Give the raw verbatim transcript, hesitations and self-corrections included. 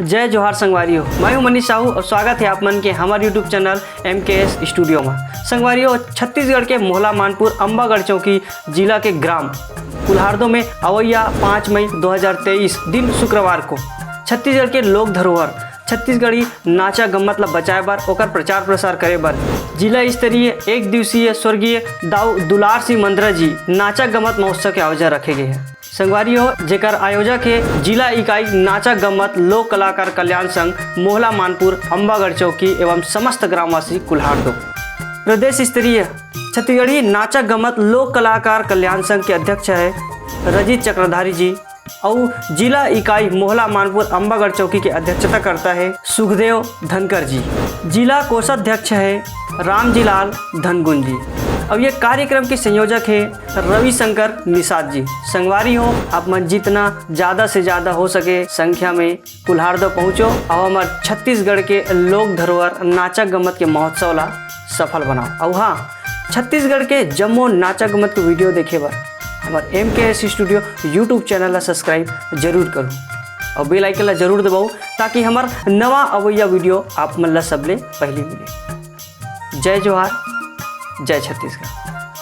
जय जोहार संगवारी हो, मैं हूं मनीष साहू और स्वागत है आप मन के हमारे YouTube चैनल एम के एस स्टूडियो में। संगवारी हो, छत्तीसगढ़ के मोहला मानपुर अम्बागढ़ चौकी जिला के ग्राम कुल्हारदो में अवैया पाँच मई दो हज़ार तेईस दिन शुक्रवार को छत्तीसगढ़ के लोक धरोहर छत्तीसगढ़ी नाचा गम्मत ला बचाए बर ओकर प्रचार प्रसार करे बर जिला स्तरीय एक दिवसीय स्वर्गीय दाऊ दुलार सिंह मंदरा जी नाचा गम्मत महोत्सव के आयोजन रखे गए हैं। संगवारी हो, जेकर आयोजक है जिला इकाई नाचा गम्मत लोक कलाकार कल्याण संघ मोहला मानपुर अम्बागढ़ चौकी एवं समस्त ग्रामवासी कुल्हारदो। प्रदेश स्तरीय छत्तीसगढ़ी नाचा गम्मत लोक कलाकार कल्याण संघ के अध्यक्ष है रजित चक्रधारी जी, अउ जिला इकाई मोहला मानपुर अम्बागढ़ चौकी के अध्यक्षता करता है सुखदेव धनकर जी। जिला कोषाध्यक्ष है रामजीलाल धनगुन जी। अब ये कार्यक्रम के संयोजक है रविशंकर निषाद जी। संगवारी हो, आप मन जितना ज्यादा से ज्यादा हो सके संख्या में कुल्हारदो पहुँचो और हमार छत्तीसगढ़ के लोक धरोहर नाचा गम्मत के महोत्सव ला सफल बनाओ। और हाँ, छत्तीसगढ़ के जम्मो नाचा गम्मत के वीडियो देखे बर हमार एम के एस स्टूडियो YouTube चैनल ला सब्सक्राइब जरूर करो और बेल आइकन ला जरूर दबाओ, ताकि हमार नवा अवैया वीडियो आप मन ला सबले पहले मिले। जय जोहार, जय छत्तीसगढ़।